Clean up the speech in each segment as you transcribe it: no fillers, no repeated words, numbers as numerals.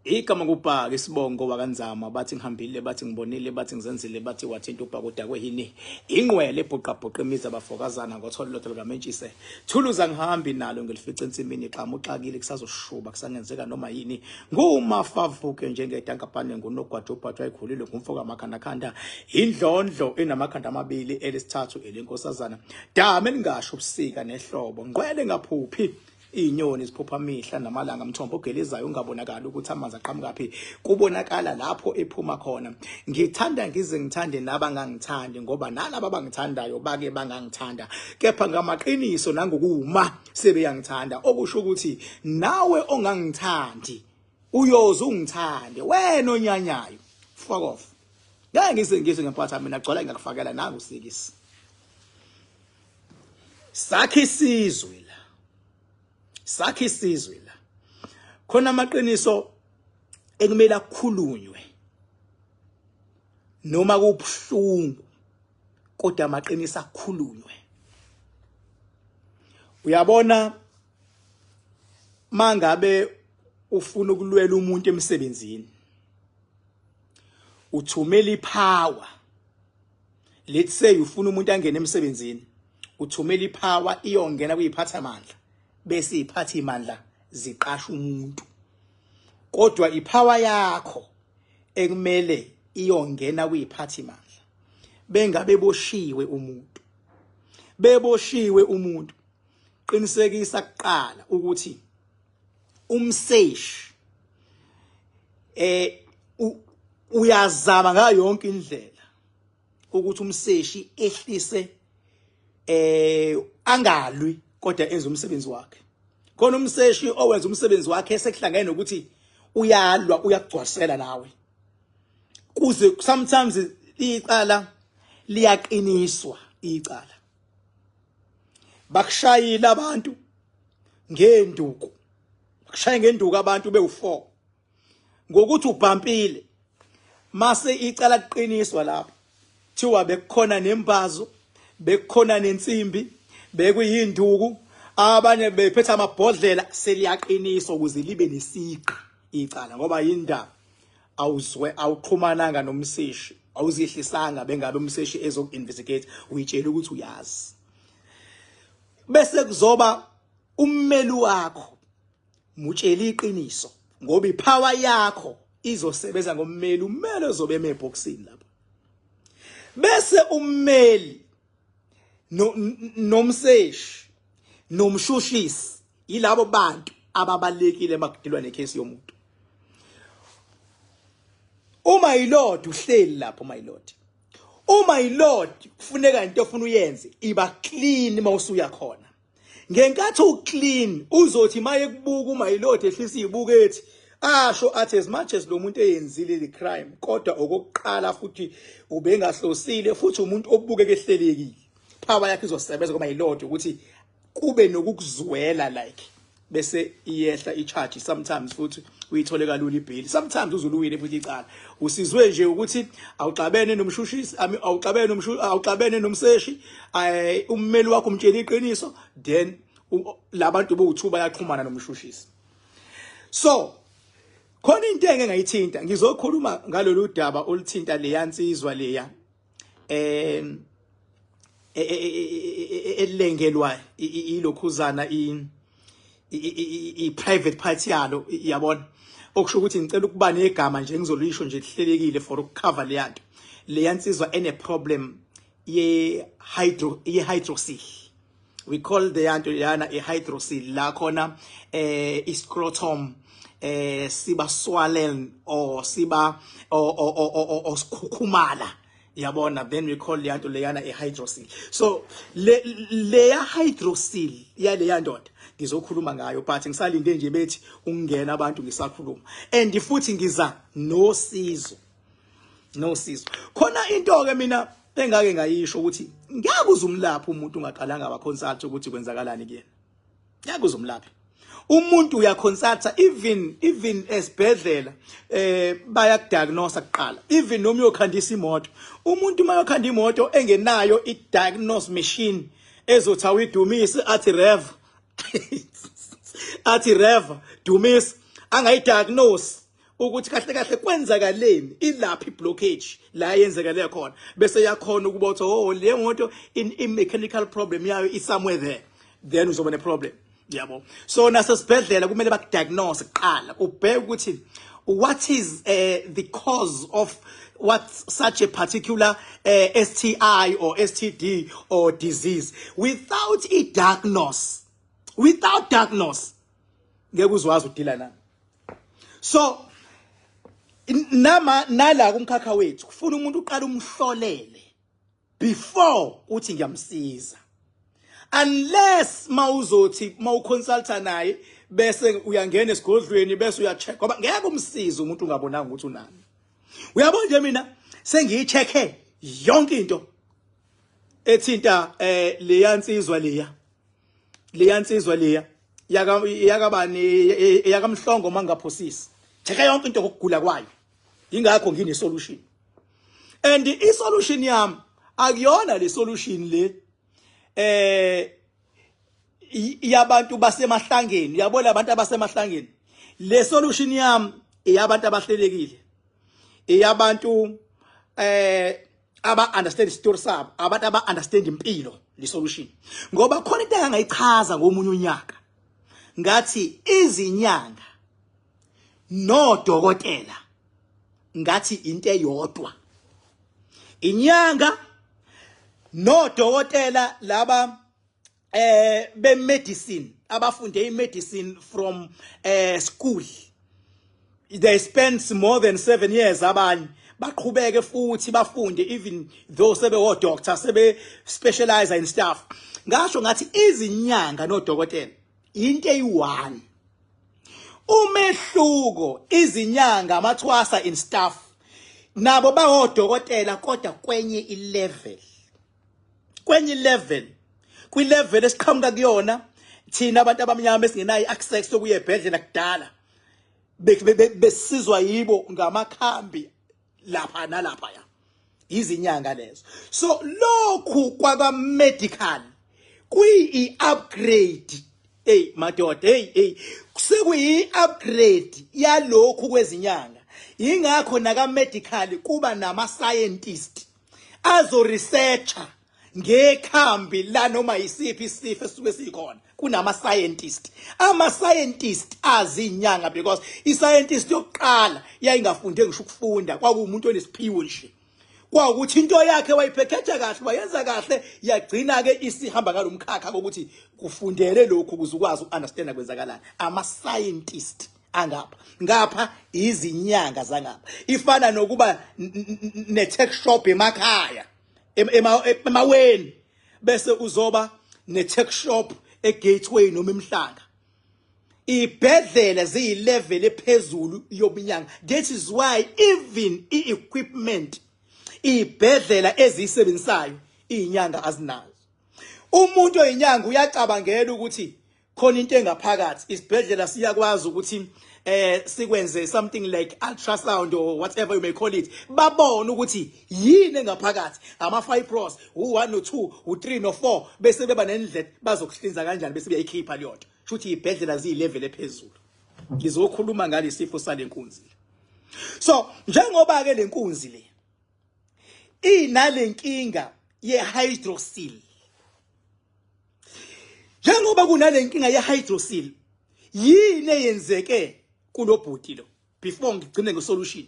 Igama kubhaka isibongo wakaNzama, bathi ngihambile, bathi ngibonile, bathi ngizenzile, bathi wathinta ubhaka udakwe yini, ingqwele ebhuqabhuqa imizi abafokazana ngotholo lodwa likamentshise thuluza, ngihambi nalo ngilifice ensimini, xama uxakile, kusazoshuba, kusangenzeka noma yini. Ngumafavuke njengedankapane, ngunogwaja ubhajwa ayikhulile, ngumfo kamakhandakhanda, indlondlo enamakhanda amabili, elesithathu elenkosazana, dame elingasho ubusika nehlobo, ngqwele ngaphuphi Izinyoni ziphupha mihla namalanga, mthombo ogelezayo ungabonakali ukuthi amanzi aqhamukaphi, kubonakala lapho ephuma khona. Ngithanda ngize ngithande nabangangithandi, ngoba nalaba abangithandayo bake bangangithanda, kepha ngamaqiniso nangokuma sebeyangithanda, okusho ukuthi nawe ongangithandi uyoze ungithande, wena onyanyayo, fuck off. Ngeke ngize ngizwe ngempatha mina, gcwala ngiyakufakela nangu sikisi. Sakhe isizwe la, sakhe isizwe la, khona amaqiniso ekumele akhulunywe noma kubuhlungu, kodwa amaqiniso akhulunywe. Uyabona, mangabe ufuna ukulwela umuntu emsebenzini, uthumela ipower. Let's say ufuna umuntu angene emsebenzini, uthumela ipower iyongena kuyiphathamandla, bese iphatha imandla ziqasha umuntu, kodwa ipower yakho ekumele iyongena kuyiphathimandla. Bengabe boshiwe umuntu, beboshiwe umuntu, qinisekisa kuqala ukuthi umseshi uyazama ngayo yonke indlela ukuthi umseshi ehlise, angalwi, kodwa enze umsebenzi wakhe. Khona umseshi owenza umsebenzi wakhe sekuhlangene nokuthi uyalwa, uyakugcwasela nawe, kuze sometimes icala liyaqiniswa. Icala bakushayile abantu ngenduku, bakushaye ngenduku abantu bewu4 ngokuthi ubhampile, mase icala kuqiniswa lapho thiwa bekukhona nembazo, bekukhona nensimbi, bekuyinduku, abanye bephethe amabhodlela, seliyaqiniswa ukuze libe nesiqi icala. Ngoba yindaba awuzwe, awuxhumananga nomseshi, awuzihlisanga, bengabe umseshi ezoku-investigate, uyitshela ukuthi uyazi, bese kuzoba ummeli wakho, mutshela iqiniso, ngoba ipower yakho izosebenza ngommeli, ummeli ozobe eme eboxini lapho, bese ummeli nomseshi nomshushisi yilabo bantu ababalekile makudilwa necase yomuntu. Uma yilord uhleli lapho, my lord, uma yilord kufuneka into ofuna uyenze iba clean mawusuya khona. Ngenkathi uclean, uzothi maye kubuka uma yilord, ehlisa izibuko, ethi asho athi as much as lo muntu eyenzile le crime, kodwa okokuqala futhi ubengahlosile, futhi umuntu obukeka ehlelekile. Power yakhe izosebenza ngoba yilord ukuthi kube nokukuzwela, like bese iyehla i-charge. Sometimes futhi uyithole kalula ibail, sometimes uzuluwile futhi icala, usizwe nje ukuthi awuxabene nomshushisi, awuxabene nomseshi, ummeli wakho umtshela iqiniso, then labantu bowu2 bayaxhumana nomshushisi. So khona into engeke ngayithinta, ngizokhuluma ngalolu daba oluthinta leya nsizwa leya elengelwa ilokhuzana i private part yalo, yabona. Okusho ukuthi ngicela ukuba negama nje ngizolisho nje lihlelekile for ukucover leya nto, leya nsizwa ene problem ye hydrocele. We call the nto leyana i hydrocele, la khona iscrotum siba swollen or siba or sikhukhumala, yabona. Then we call leya nto leyana i hydrocele. So le leya hydrocele yaleya ndoda ngizokhuluma ngayo, but ngisalinde nje bethi ungena abantu ngisakhuluma, and futhi ngiza nosizo, nosizo. Khona into ke mina engake ngayisho ukuthi ngeke uze umlaphi umuntu ungaqalanga wa consult ukuthi kwenzakalani kuyena. Ngeke uze umlaphi umuntu, uyaconsulta. Even esibhedlela bayakudiagnose kuqala. Even noma uyokhandisa imoto, umuntu uma yokhanda imoto engenayo i-diagnose machine ezothi awuyidumise, athi rev, athi rev, dumisa, angayidiagnose. Ukuthi kahle kahle kwenzakaleni, ilaphi blockage la yenzekale khona, bese yakhona ukuba uthi, "Oh, le moto in mechanical problem yayo is somewhere there," then uzoba ne problem, yabo. So nasesibhedlela kumele bakudiagnose kuqala, ubheke ukuthi what is the cause of what such a particular STI or STD or disease. Without a diagnose, without diagnose, ngeke uzwazi udila nani. So nama nala kumkhakha wethu kufuna umuntu uqala umhlolele before uthi ngiyamsiza, unless mawuzothi mawuconsulta naye bese uyangena esigodlweni bese uyacheck, ngoba ngeke umsize umuntu ungabonanga ukuthi unani. Uyabona nje, mina sengiyichecke yonke into ethinta leya nsizwa leya yakabani, yakaMhlongo, mangaphosisi. Checka yonke into kokugula kwayo, ingakho ngine solution, and i solution yami akuyona le solution le yabantu basemahlangeni. Uyabona, abantu abasemahlangeni, le solution yami eyabantu abahlelekile, eyabantu aba understand story sabo, abantu aba understand impilo, le solution. Ngoba khona into engayichaza ngomunye unyaka, ngathi izinyanga nodokotela, ngathi into eyodwa. Inyanga nodokotela laba be medicine, abafunde imedicine from school, they spent more than 7 years, abanye baqhubeke futhi bafunde even though sebe o doctor, sebe specialize in stuff. Ngasho ngathi izinyanga nodokotela into eyi-one. Umehluko, izinyanga, amathwasa and stuff, nabo bawodokotela, kodwa kwenye ilevel, kwenye ilevel, kwilevel esiqhamuka kuyona thina abantu abamnyama esingenayo access yokuya ebhedlela. Kudala besizwa yibo ngamakhambi lapha nalapha, ya, izinyanga lezo. So lokhu kwaka medical kuyi upgrade. Hey madoda, hey hey, sekuyi upgrade yalokhu kwezinyanga. Ingakho naka medical kuba nama scientist azo researcha ngekhambi la noma yisiphi isifo esisuke sikhona. Kunama scientist, ama scientist azinyanga, because i scientist yokuqala yayingafunde ngisho ukufunda, kwakuwumuntu onesiphiwo nje, kwawukuthi into yakhe wayiphekhetha kahle, wayenza kahle, yagcina ke isihamba ngalomkhakha kokuthi kufundele lokhu ukuze ukwazi ukunderstand kwenzakalani. Ama scientist angapha ngapha, izinyanga zangapha. Ifana nokuba ne tuck shop emakhaya, emaweni, bese uzoba ne tuck shop eGateway noma eMhlanga. Ibhedlela ziyilevel ephezulu yobunyanga. That is why even i-equipment ibhedlela eziyisebenzisayo, izinyanga azinazo. Umuntu oyinyanga uyacabangela ukuthi khona into engaphakathi. Isibhedlela siyakwazi ukuthi sikwenze something like ultrasound or whatever you may call it, babone ukuthi yini engaphakathi, ama fibros u1 no2, u3 no4, bese beba nendlela bazokuhlinza kanjani, bese beyayikhipha leyo nto. Shuthi ibhedlela ziyilevel ephezulu. Ngizokhuluma ngalesifo salenkunzi. So njengoba ke lenkunzi le inalenkinga ye-hydrocele, njengoba kunalenkinga ye-hydrocele, yini eyenzeke kulobhuti lo? Before ngigcine ngesolution,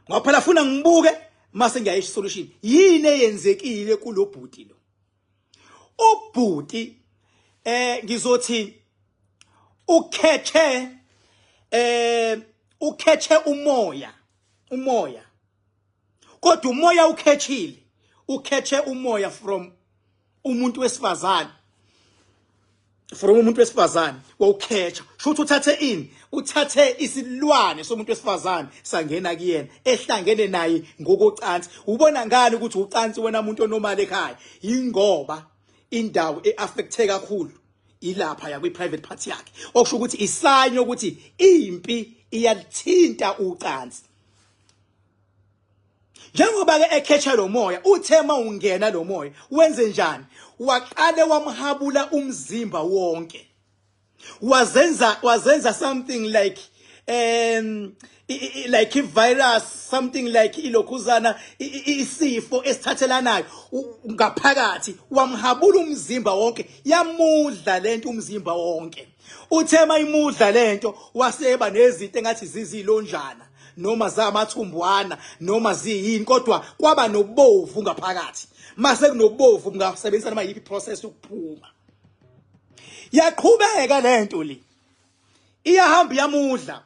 ngoba phela funa ngibuke mase ngiyayisho solution, yini eyenzekile kulobhuti lo? Ubhuti ngizothi ukhethe umoya, kodwa umoya ukhethile, ukhethe umoya from umuntu wesifazane, from umuntu wesifazane wawukhetha. Shuthi uthathe ini? Uthathe isilwane somuntu wesifazane, sangena kuyena ehlangene naye ngokocansi. Ubona ngani ukuthi ucansi wena muntu onormal ekhaya? Ingoba indawo eaffecte kakhulu ilapha ya kwi private part yakhe, okusho ukuthi isign ukuthi impi iyalithinta ucansi. Njengoba ke ekhetha lo moya, uthe mawungena lo moya wenze njani? Waqale wamhabula umzimba wonke, wazenza something like Like i-virus, something like ilokhuzana, isifo esithathelanayo ngaphakathi. Wamhabula umzimba wonke, yamudla lento umzimba wonke. Uthe mayimudla lento, waseba nezinto engathi zizilonjana noma zamathumbwana noma ziyini, kodwa kwaba nobovu ngaphakathi. Mase kunobovu, ungasebenzisa noma yiphi process yokuphuma. Yaqhubeka lento le, iyahamba, iyamudla,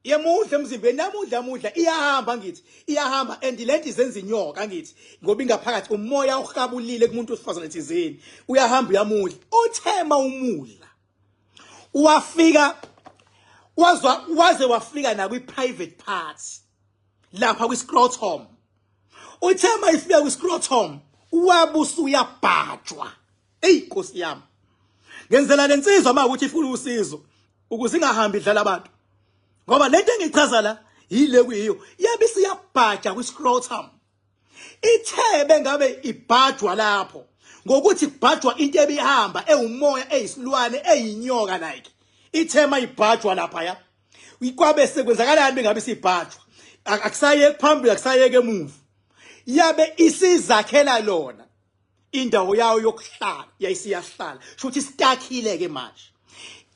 yemudla emzimbeni, yamudla, yamudla, iyahamba. Ngithi iyahamba, and lento izenza inyoka, ngithi ngoba ingaphakathi umoya uhabulile kumuntu wesifazane thizeni, uyahamba, uyamudla. Uthema umudla, wafika wazwa, waze wafika na kwi-private part lapha kwi-scrotum. Uthe mayifika kwi-scrotum, wabusa uyabhajwa. Eyi Nkosi yami, ngenzela lensizwa uma ukuthi ifuna usizo ukuze ingahambi idlala abantu, ngoba lento engichaza la yile kuyiyo. Yabe isiyabhaja kwi-scrotum. Ithebe ngabe ibhajwa lapho ngokuthi kubhajwa into ebihamba ewumoya, eyisilwane, eyinyoka like. Ithema ibhajwa lapha ya, kwabe sekwenzakalani? Bengabe sibhajwa, akusayeki phambili, akusayeki emuva, yabe isizakhela lona indawo yayo yokuhlala, yayisiyahlala. Sho ukuthi isitakhile ke manje.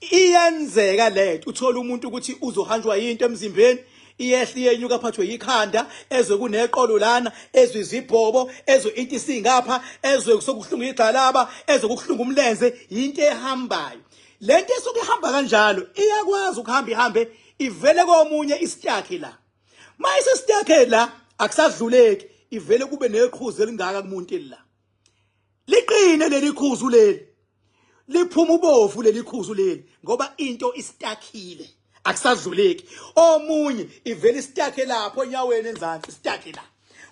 Iyenzeka lento, uthola umuntu ukuthi uzohanjwa yinto emzimbeni, iyehla, iyenyuka, aphathwe yikhanda, ezwe kuneqolo lana, ezwe izibhobo, ezwe into isingapha, ezwe sokuhlungu igxalaba, ezwe kuhlungu umlenze. Into ehambayo lento esuke ihamba kanjalo, iyakwazi ukuhamba, ihambe ivele komunye isitakhe la. Mayise sitakhe la, akusadluleki, ivele kube neqhuzu elingaka kumuntu la, liqine leli khuzu leli, liphuma ubovu leli khuzu leli, ngoba into isitakhile, akusadluleki. Omunye ivele isitakhe lapho onyaweni enzansi, isitakhe la,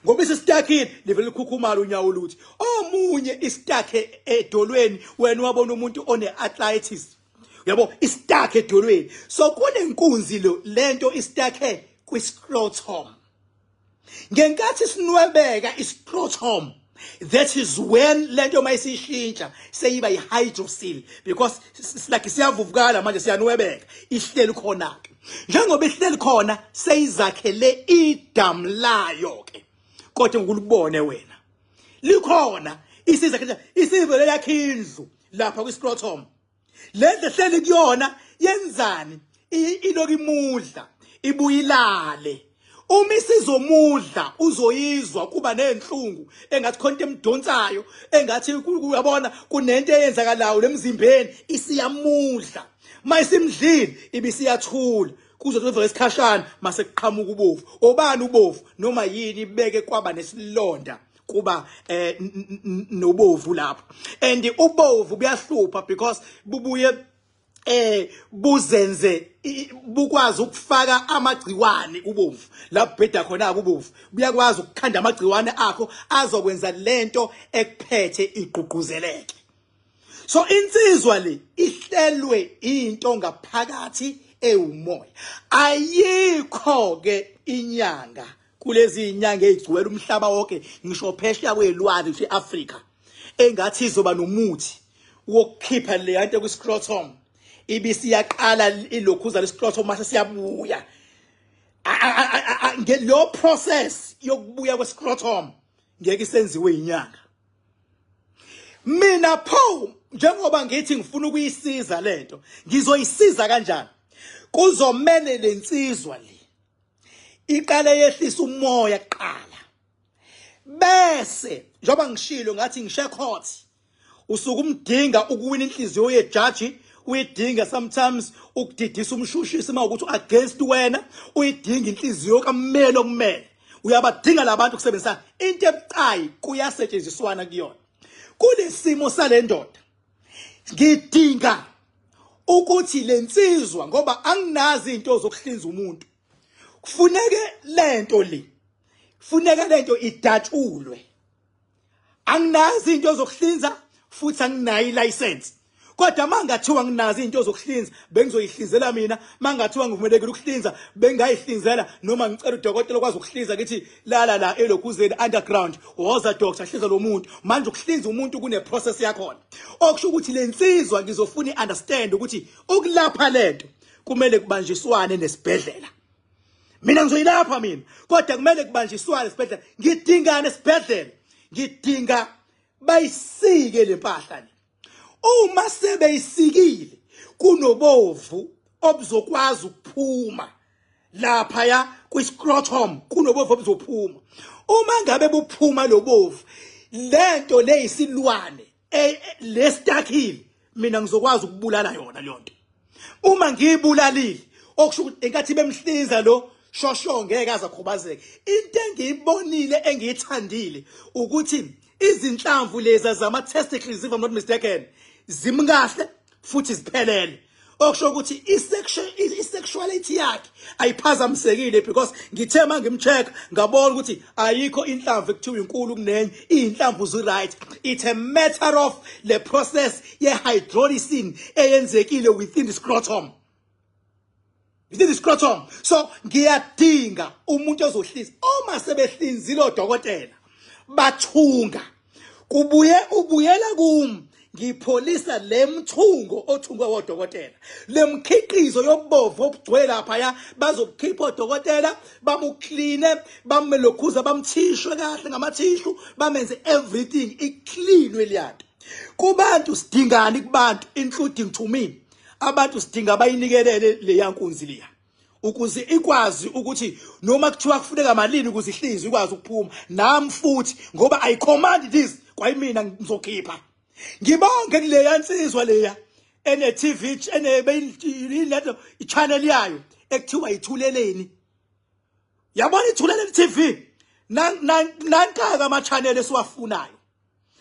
ngoba isitakhile, livele likhukhumala unyawo luthi. Omunye isitakhe edolweni, wena wabona umuntu one arthritis, yabo, isitakhe edolweni. So kunenkunzi lo, lento isitakhe kwi-scrotum. Ngenkathi sinwebeka iscrotum, that is when lento mayisishintsha seyiba i-hydrocele, because it's like siyavuvukala manje, siyanwebeka, ihleli khona ke. Njengoba ihleli khona, seyizakhele idamu layo ke, kodwa ngokulibone wena likhona, isizakhele, isivele yakhe indlu lapha kwi-scrotum. Le ndlu ehleli kuyona yenzani? Iloku imudla, ibuye ilale. Uma isizomudla, uzoyizwa kuba nenhlungu, engathi khona into emdonsayo, engathi uyabona kunento eyenzakalayo lemzimbeni. Isiyamudla, mayisimdlile, ibisiyathula kuze kuvele isikhashana, mase kuqhamuka ubovu. Obani ubovu noma yini ibeke kwaba nesilonda, kuba nobovu lapho, and ubovu buyahlupha because bubuye buzenze bukwazi ukufaka amagciwane. Ubovu la bheda khona, ubovu buyakwazi ukukhanda amagciwane akho azokwenza lento ekuphethe igqugquzeleke. So insizwa le ihlelwe into ngaphakathi ewumoya. Ayikho ke inyanga kulezi inyanga ezigcwele umhlaba wonke, ngisho phesheya kwelwandle, ngisho eAfrica, engathi izoba nomuthi wokukhipha le nto kwi-scrotum, ibisiyaqala ilokhuza le-scrotum, mase siyabuya. Lo process yokubuya kwe-scrotum ngeke isenziwe inyanga. Mina pho, njengoba ngithi ngifuna ukuyisiza lento, ngizoyisiza kanjani? Kuzomele lensizwa le iqale yehlisa umoya kuqala, bese njengoba ngishilo ngathi ngishe court, usuke umdinga ukuwina inhliziyo yejaji, uyidinga sometimes ukudidisa umshushisi uma ukuthi against wena, uyidinga inhliziyo kammeli okumele, uyabadinga labantu kusebenzisa into ebucayi, kuyasetshenziswana kuyona. Kulesimo sale ndoda, ngidinga ukuthi lensizwa, ngoba anginazi into zokuhlinza umuntu, kufuneke lento le, funeka lento idatshulwe. Anginazi into zokuhlinza futhi anginayo ilicense, kodwa mangathiwa nginazo into zokuhlinza, bengizoyihlinzela mina. Mangathiwa ngivumelekile ukuhlinza, bengayihlinzela, noma ngicela udokotela okwazi ukuhlinza, ngithi lala la elokhuzeni underground, woza doctor, hlinza lo muntu. Manje ukuhlinza umuntu kune process yakhona, okusho ukuthi lensizwa ngizofuna i-understand ukuthi ukulapha lento. Kumele kubanjiswane nesibhedlela. Mina ngizoyilapha mina, kodwa kumele kubanjiswane esibhedlela. Ngidingane esibhedlela, ngidinga bayisike lempahla le. Uma sebeyisikile, kunobovu obuzokwazi ukuphuma lapha ya kwi-scrotum, kunobovu obuzophuma. Uma ngabe buphuma lobovu, lento leyisilwane lestakile, mina ngizokwazi ukubulala yona leyo nto. Uma ngiyibulalile, okusho ukuthi enkathi bemhlinza lo shosho ngeke aze akhubazeke. Into engiyibonile engiyithandile ukuthi izinhlamvu leza zama testicles, if I'm not mistaken, zimkahle futhi ziphelele, okusho ukuthi i-sexuality yakhe ayiphazamisekile, because ngithe uma ngimcheck ngabona ukuthi ayikho inhlamvu ekuthiwa inkulu kunenye, iy'nhlamvu zi-right. It's a matter of le process ye-hydrolysis eyenzekile within the scrotum, within the scrotum. So ngiyadinga umuntu ozohlinza. Uma sebehlinzile odokotela bathunga, kubuye ubuyela kum, ngipholisa le mthungo othungwe wodokotela, le mkhiqizo yobovu obugcwele laphaya. Bazokukhipha odokotela, bamukline, bamelokhuza, bamthishwe kahle ngamathishu, bamenze everything iklinwe liyanto. Kubantu sidingani? Kubantu, including to me, abantu sidinga bayinikelele leya nkunzi liya ukuze ikwazi ukuthi noma kuthiwa kufuneka malini ukuze ihlinzwe ikwazi ukuphuma. Nami futhi, ngoba I command this, kwayimina ngizokhipha. Ngibonge kuleya nsizwa leya ene TV, ene lento i-channel yayo ekuthiwa Ithuleleni. Yabona, Ithuleleni TV, nankaka ama channel esiwafunayo,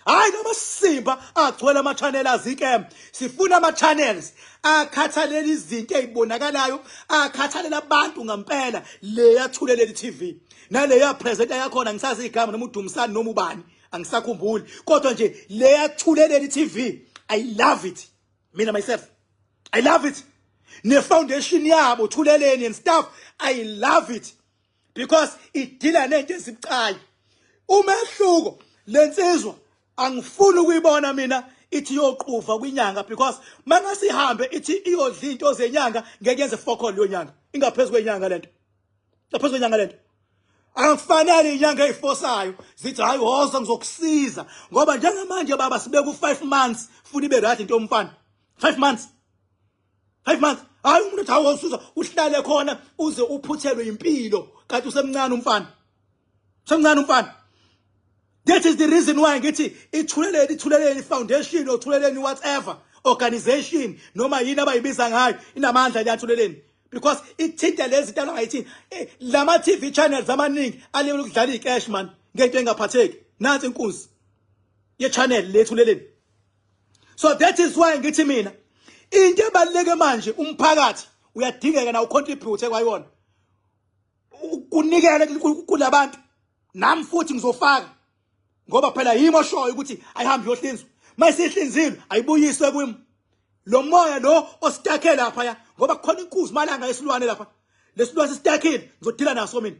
hayi noma simba agcwele ama channel azike. Sifuna ama channels akhathalela izinto ezibonakalayo, akhathalela abantu ngempela. Le yaThuleleni TV naleya presenter yakhona, ngisazi igama noma uDumsani noma ubani, angisakhumbuli, kodwa nje le yaThuleleni TV, I love it. Mina myself, I love it. Ne foundation yabo, Thuleleni and stuff, I love it because idila nento ezibucayi. Umehluko, lensizwa angifuni ukuyibona mina ithi yoquva kwinyanga, because mangasihambe ithi iyodla into zenyanga, ngeke yenze fokol leyo nyanga. Ingaphezulu kwenyanga lento, ngaphezulu kwenyanga lento. Akufanele inyanga ezifosayo zithi, "Hayi, woza ngizokusiza," ngoba njengamanje baba sibeka u5 months funa ibe right into yomfana. 5 months, 5 months. Hayi, umuntu uthi, "Hawu, usuza uhlale khona uze uphuthelwe impilo," kanti usemncane umfana, usemncane umfana. That is the reason why ngithi Ithuleleni, Ithuleleni Foundation or Thuleleni whatever organization noma yini abayibiza ngayo, inamandla leyaThuleleni, because ithinta lezi zinto abangayithini. Lama TV channels amaningi alibele ukudlala icash man ngento engaphatheki. Nansi inkunzi ye channel leThuleleni. So that is why ngithi mina into ebaluleke manje, umphakathi uyadingeka na ucontribute kwayona, kunikele kulabantu. Nami futhi ngizofaka, ngoba phela yimi oshoyo ukuthi ayihambe iyohlinzwa. Mayisihlinzile, ayibuyiswe kwimi lo moya lo ostakhe lapha ya, ngoba kukhona inkuzi malanga yesilwane lapha. Lesilwane sistakile, ngizodila naso mina.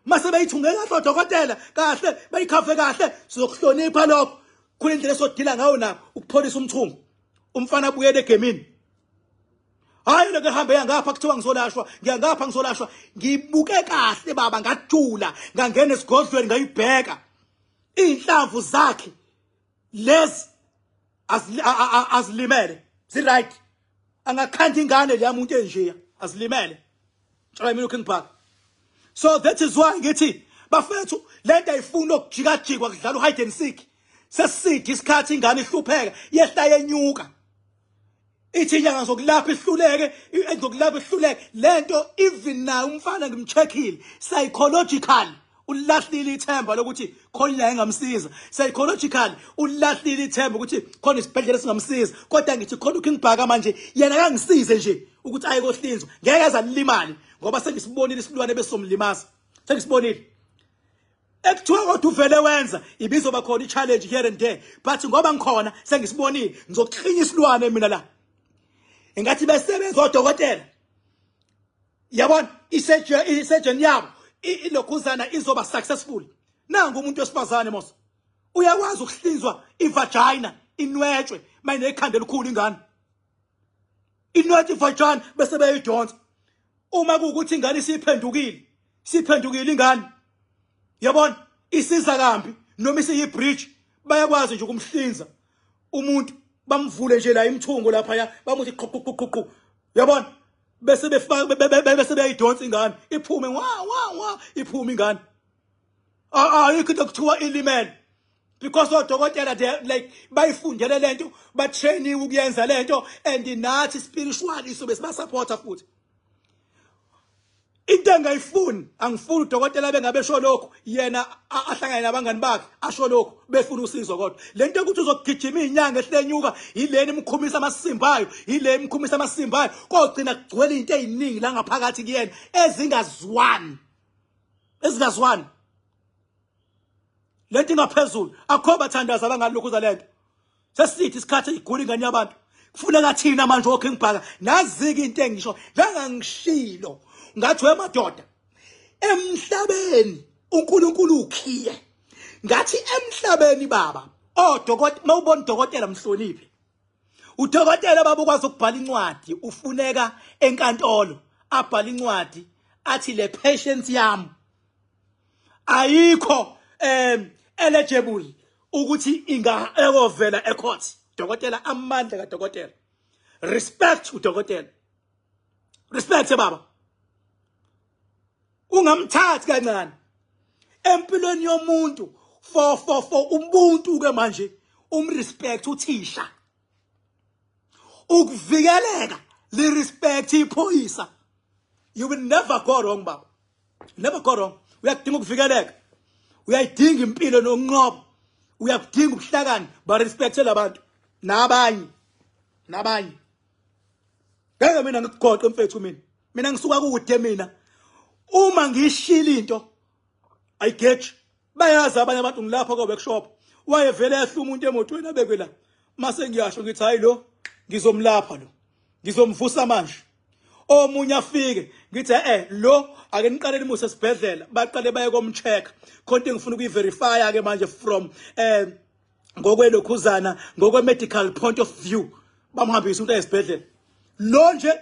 Mase beyithunge kahle odokotela kahle, bayikhave kahle, sizokuhlonipha lokho. Khona indlela esodila ngayo nabo ukupholisa umthungo, umfana abuyele egemini. Hayi, lokho ehambe yangapha kuthiwa ngizolashwa, ngiyangapha ngizolashwa. Ngibuke kahle baba, ngajula, ngangena esigodlweni, ngayibheka iy'nhlamvu zakhe lezi, azilimele, zi-right. Angakhanda ingane leya muntu enjeya, azilimele. Tshela mina uKing Park. So that is why ngithi bafethu, lento ayifuni ukujikajikwa kudlala uhide and seek. Seside isikhathi ingane ihlupheka, yehla yenyuka, ithi inyanga zokulapha ihluleke, enzokulapha ihluleke lento. Even naye umfana ngimcheckile psychological, ulahlile ithemba lokuthi khona la engamsiza. Psychological ulahlile ithemba ukuthi khona isibhedlela esingamsiza, kodwa ngithi khona uKing Bhaka manje, yena akangisize nje ukuthi aye kohlinzwa, ngeke aze alimale, ngoba sengisibonile isilwane besomlimaza, sengisibonile ekuthiwa kodwa uvele wenza ibizoba khona i-challenge here and there, but ngoba ngikhona sengisibonile, ngizoklinya isilwane mina la. Engathi besebenza odokotela, yabona, i-surgeon yabo ilokhuzana izoba successful. Nangu umuntu wesifazane mos uyakwazi ukuhlinzwa ivagina, inwetshwe mayinekhanda elikhulu ingane. Inwethu ivajana bese beyidonsa. Uma kuwukuthi ingane isiphendukile, siphendukile ingane. Yabona, isiza kambi noma isiyi-bridge, bayakwazi nje ukumhlinza umuntu, bamvule nje la imthungo lapha ya, bamuthi qhu qhu qhu qhu. Yabona, bese befaka, bese beyayidonsa ingane, iphume wa wa wa, iphume ingane. Ayikho into kuthiwa ilimele because odokotela, they like, bayifundele lento, batrainiwe ukuyenza lento, and nathi spiritually sobe sibasupporta futhi. Into engayifuni, angifuni udokotela bengabe sho lokho, yena ahlangane nabangani bakhe asho lokho, befuna usizo. Kodwa lento yokuthi uzogijima izinyanga ehlenyuka yileni imkhumisa amasimbayo, yile imkhumisa amasimbayo, kogcina kugcwele into eziningi la ngaphakathi kuyena ezingazwani, ezingazwani. Lento ingaphezulu, akho bathandaza abangalokhu zalento. Sesithi isikhathi igula ingane yabantu, kufuneka thina manje oKing Bhaka. Nazike into engisho, njengangishilo ngathi wemadoda emhlabeni uNkulunkulu ukhiye, ngathi emhlabeni baba odokotela, mawubona udokotela mhloniphe udokotela baba. Ukwazi ukubhala incwadi, ufuneka enkantolo, abhala incwadi athi le patient yami ayikho eligible ukuthi inga ekovela ecourt. Dokotela, amandla kadokotela, respect udokotela, respect baba, ungamthathi kancane empilweni yomuntu. For ubuntu ke manje, umrespect uthisha, ukuvikeleka, li respect iphoyisa. You will never go wrong baba, never go wrong. Uyakudinga ukuvikeleka, uyayidinga impilo nokunqoba, uyakudinga ubuhlakani, ba respect labantu nabanye nabanye. Ngeke mina ngikugoqe mfethu, mina ngisuka kude. Mina uma ngishila into ayigeji, bayazi abanye abantu ngilapha ko workshop, wayevele yahla umuntu emotweni abekwe la, mase ngiyasho ngithi hayi, lo ngizomlapha, lo ngizomvusa manje. Omunye afike ngithi lo ake niqale nimuse esibhedlela, baqale baye komcheck khonto engifuna ukuyiverify ke manje from ngokwelokhuzana, ngokwe medical point of view. Bamhambisa umuntu esibhedlela lo nje.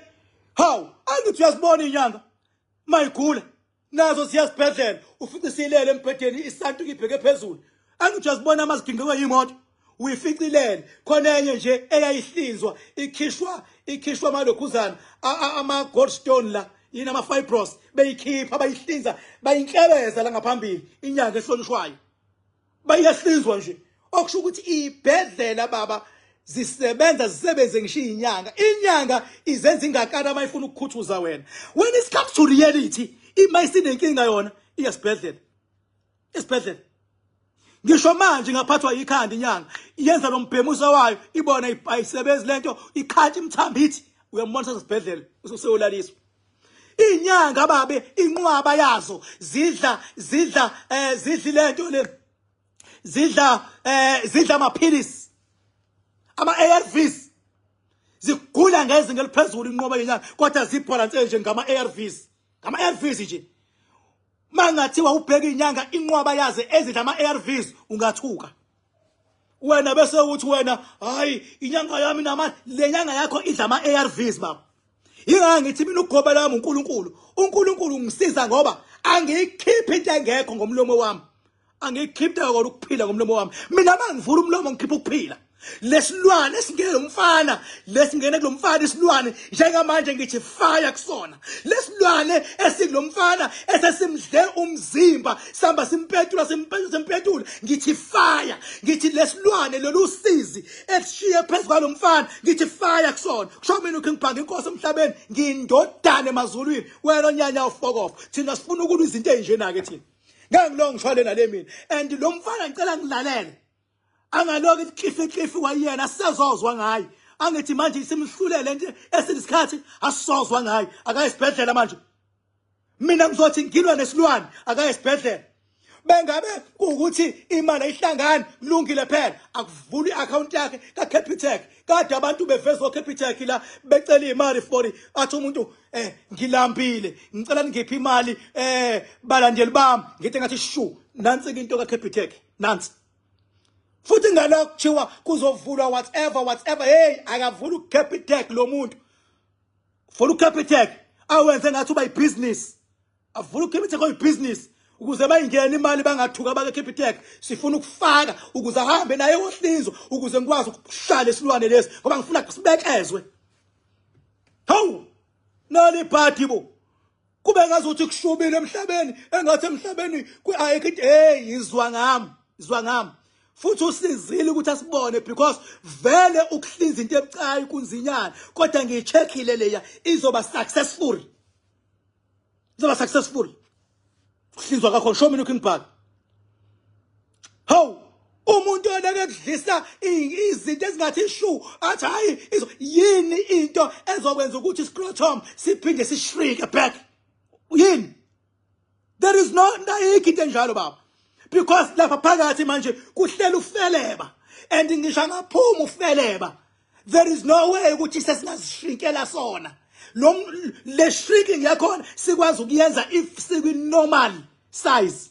Hawu, angithi uyazibona inyanga mayigula, nazo ziyasibhedlela, ufice silele embhedeni, isantu ibheke phezulu. Angithi uyazibona amaziginqiwe imoto, uyificilele khona. Enye nje eyayihlinzwa, ikhishwa amalokhuzana, ama gallstone la, yini, ama fibros, beyikhipha, bayihlinza, bayinklebeza la ngaphambili. Inyanga ehlonishwayo bayahlinzwa nje, okusho ukuthi ibhedlela baba zisebenza, zisebenze ngisho inyanga. Inyanga izenza ingakana mayifuna ukukhuthuza wena. When it comes to reality, ima isinenkinga yona iyasibhedlela, isibhedlela. Ngisho manje ngaphathwa ikhanda, inyanga iyenza lo mbhemuso wayo, ibona ayisebenzi lento, ikhantsha imthambithi, uyambona sesibhedlela useyolaliswa. Inyanga babe inqwaba yazo zidla lento le, zidla amaphilisi, ama ARVs, zigula ngezinga eliphezulu inqoba yenyanga, kodwa zibhalanse nje ngama ARVs, ngama ARVs nje. Mangathiwa ubheka inyanga inqwaba yaze ezidla ama ARVs, ungathuka wena, bese uthi wena hayi, inyanga yami nama le nyanga yakho idla ama ARVs baba. Ingaka ngithi mina ugoba lami uNkulunkulu, uNkulunkulu ungisiza ngoba angiyikhiphi into engekho ngomlomo wami, angiyikhiphi kona ukuphila ngomlomo wami. Mina mangivula umlomo ngikhipha ukuphila. Lesilwane esingene lo mfana, lesingene kulomfana isilwane, njengamanje ngithi fire kusona lesilwane esikulomfana esesimdle umzimba, samba simpetula, simpetula, simpetula, ngithi fire. Ngithi lesilwane lolu sizi esishiye phezu kwalomfana, ngithi fire kusona. Kusho mina uKing Bhaka, inkosi emhlabeni, ngindodana emazulwini. Wena onyanya ufokof, thina sifuna ukulwa izinto ezinjena ke thina. Ngeke ngilonge ngishwale nale mina. And lo mfana ngicela ngilalele, angaloku iklifi klifi kwayena, sisezozwa ngaye. Angithi manje simhlulele nje esinesikhathi, asisozwa ngaye, akaye esibhedlela manje. Mina ngizothi ngilwa nesilwane, akaye esibhedlela. Bengabe kuwukuthi imali ayihlangani, kulungile phela, akuvula i-account yakhe ka-Capitec. Kade abantu beveza o-Capitec la becela imali for athi umuntu ngilambile, ngicela ningiphe imali balandeli bami. Ngithi ngathi shu, nansi into ka-Capitec, nansi futhi ngalokho kuthiwa kuzovulwa whatever whatever. Hey, akavula uCapitec lo muntu. Vula uCapitec awenze ngathi uba ibhizinisi. Avula uCapitec oyibhizinisi ukuze bayingene imali bangathuka abake Capitec. Sifuna ukufaka ukuze ahambe naye ohlinzo ukuze ngikwazi ukuhlala isilwane lesi ngoba ngifuna sibekezwe. Hawu! Nali ibhadi bo. Kube ngazuthi kushubile emhlabeni engathi emhlabeni ayikho into hey izwa ngami izwa ngami futhi usizile ukuthi asibone because vele ukuhlinza into ebucayi kunzinyana kodwa ngiyicheckile leya izoba successful izoba successful kuhlinzwa kakho show me looking back hawu umuntu oleke kudlisa izinto ezingathi shu athi hayi yini into ezokwenza ukuthi scrotum siphinde sishrink back yini there is no ayikho into enjalo baba because lapha phakathi manje kuhlela ufeleba and ngisho ngaphuma ufeleba there is no way ukuthi sesingazishrinkela sona lo le shrinking yakhona sikwazi ukuyenza if sikwi normal size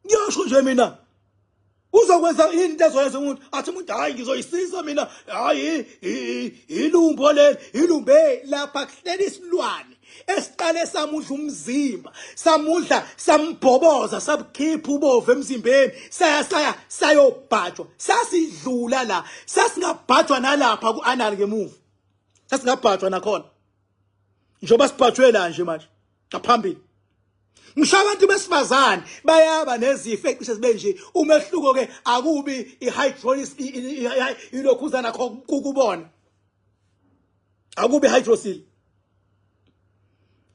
ngiyosho nje mina uzokwenza yini into ezoyenza umuntu athi umuntu hayi ngizoyisiza mina hayi ilumbo leli ilumbe lapha kuhleli isilwane esiqale samudla umzimba samudla sambhoboza sabukhipha ubovu emzimbeni saya saya sayobhajwa sasidlula la sasingabhajwa nalapha ku-anal ngemuva sasingabhajwa nakhona njengoba sibhajwe la nje manje ngaphambili ngisho abantu besifazane bayaba nezifo ecishe zibe nje umehluko ke akubi i-hydrolysis ilokhuzana kukubona akubi hydrocele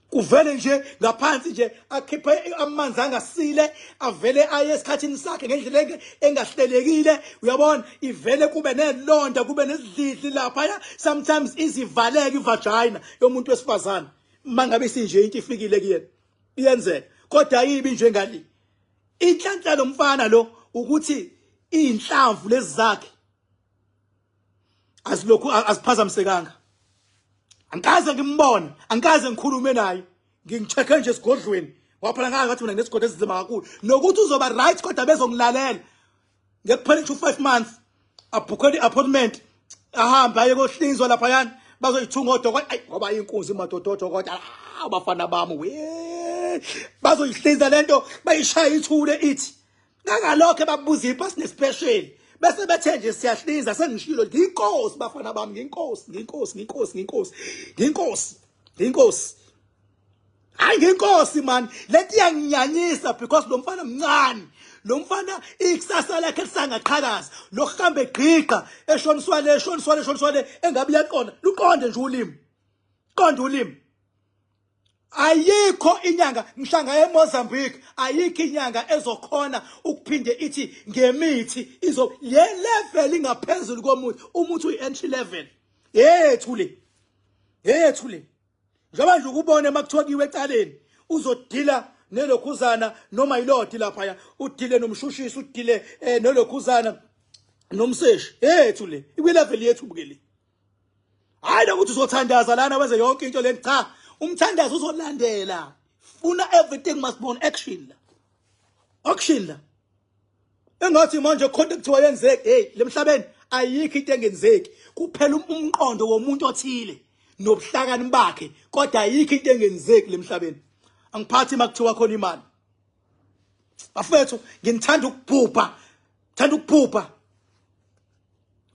kuvele nje ngaphansi nje akhiphe amanzi angasile avele aye esikhathini sakhe ngendlela engahlelekile uyabona ivele kube nelonda kube nezidlidli lapha sometimes izivaleke ivagina yomuntu wesifazane mangabe isinje into ifikile kuyena iyenzeka kodwa ayibi njengali inhlanhla lomfana lo ukuthi inhlamvu lezi zakhe azilokhu aziphazamisekanga angikaze ngimbone angikaze ngikhulume naye ngingicheck nje esigodlweni waphela ngayo ngathi mina nginesigodlo esinzima kakhulu nokuthi uzoba right kodwa bezongilalela ngekuphela ngisho 5 months abhukhele i-appointment ahambe aye kohlinzwa laphayana bazoyithunga odokotela ayi ngoba inkunzi madoda odokotela abafana bami we bazoyihlinza lento bayishaya ithule ithi Ngangalokho babuza ipasi nespecial bese bethe nje siyahlinza sengishilo ngiyinkosi bafana bami ngiyinkosi ngiyinkosi ngiyinkosi ngiyinkosi ngiyinkosi ngiyinkosi hayi ngiyinkosi man lento iyanginyanyisa because lo mfana mncane lo mfana ikusasa lakhe lisangaqhakaza lokuhamba egqigqa eshoniswa le eshoniswa le eshoniswa le engabe uyaqonda luqonde nje ulimi qonda ulimi Ayikho inyanga ngihlanga eMozambique ayikho inyanga ezokhona ukuphinde ithi ngemithi izo le level ingaphezulu komuthi umuthi uyi entry level yethu le yethu le njengoba nje ukubona makuthiwa kiwe ecaleni uzodila nelokhuzana noma yilodi laphaya udile nomshushisi udile eh, nolokhuzana nomseshi yethu le ikwi level yethu bukele hayi lokuthi uzothandaza lana wenze yonke into le cha umthandazo uzolandela funa everything must be on action la action la engathi manje khona kuthiwa yenzeke hey lemhlabeni ayikho into engenzeki kuphela um-, umqondo womuntu othile nobuhlakani bakhe kodwa ayikho into engenzeki lemhlabeni angiphathi makuthiwa khona imali bafethu nginithanda ukubhubha thanda ukubhubha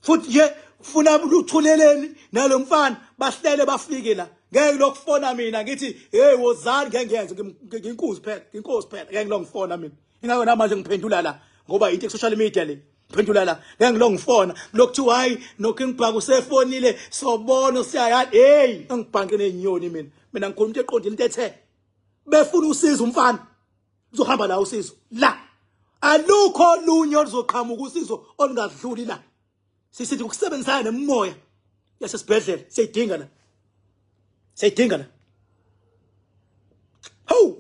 futhi nje funa luthuleleni nalomfana bahlele bafike la ngeke lokufona mina ngithi hey wozani ngeke ngiyenze nginkuzi phela nginkosi phela ngeke ngilongifona mina ingakho namanje ngiphendula la ngoba into social media le ngiphendula la ngeke ngilongifona lokuthiwa hayi noKing Bhaka usefonile sobona siyayani hey angibhanqe nezinyoni mina mina ngikhuluma into eqondile into ethe befuna usizo umfana uzohamba la usizo la alukho olunye oluzoqhamuka usizo olungadluli la sisithi ukusebenzisana nemimoya yasesibhedlela siyayidinga la siyayidinga la hawu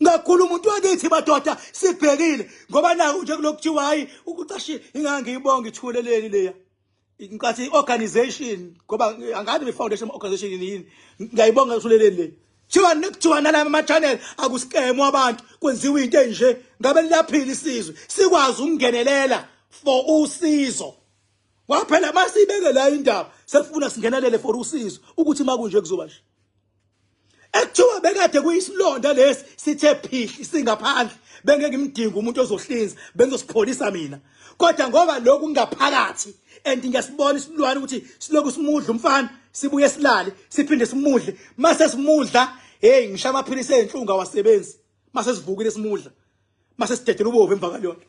ngakhulu umuntu wakithi madoda sibhekile ngoba naku nje kulokuthiwa hayi ukucashile ingangiyibonga ithuleleni leya ngicathi i-organization ngoba angazi i-foundation organization yini ngiyayibonga ithuleleni le Thiwa nekuthiwa nalama ama-channel akuskemu abantu kwenziwa into enje ngabe liyaphila isizwe sikwazi ukungenelela for usizo Waphela masibeke la indaba sekufuna singenelele for usizo ukuthi makunje kuzoba nje. Ekuthiwa bekade kuyisilonda lesi sithe phihli singaphandle bengeke ngimdinga umuntu ozohlinza bengizosipholisa mina. Kodwa ngoba lokhu kungaphakathi and ngiyasibona isilwane ukuthi siloku simudla umfana sibuye silale siphinde simudle mase simudla hey ngisho amaphilisi ezinhlungu awasebenzi mase sivukile simudla mase sidedela ubovu emva kwaleyonto.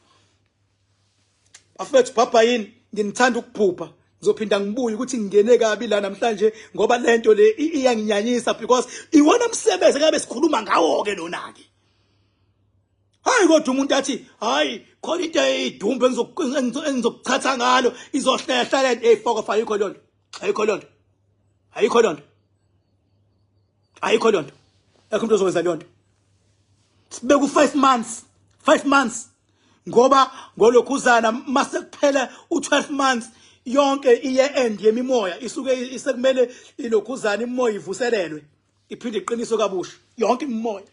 Bafethu bhabha yini nginithanda ukuphupha ngizophinda ngibuye ukuthi ngingene kabi la namhlanje ngoba lento le iyanginyanyisa because iwona msebenzi ngabe sikhuluma ngawo ke lona ke. Hayi kodwa umuntu athi hayi khona into eyidumbe engizokuchatha ngalo izohlehla le eyifokofa ayikho lonto ayikho lonto ayikho lonto ayikho lonto ekho umuntu ozokwenza lonto. Sibeka u5 months 5 months ngoba ngolokhuzana mase kuphela u12 months yonke iye end yemimoya isuke isekumele ilokhuzana imimoya ivuselelwe iphinde iqiniso kabusha yonke imimoya.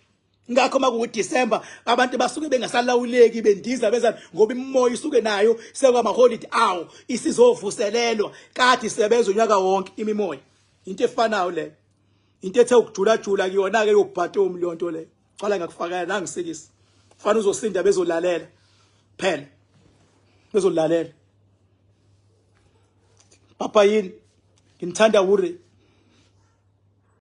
Ngakho makuwu December abantu basuke bengasalawuleki bendiza beza ngoba imimoya isuke nayo sekwama holiday awo isizovuselelwa kade isebenza unyaka wonke imimoya. Into efanayo le into ethe ukujula jula kuyona ke yobhatomi leyo nto le. Qala ngakufakela nangisikisa fana uzosinda bezolalela phela bezolalela. Papa yini nginithanda wuri.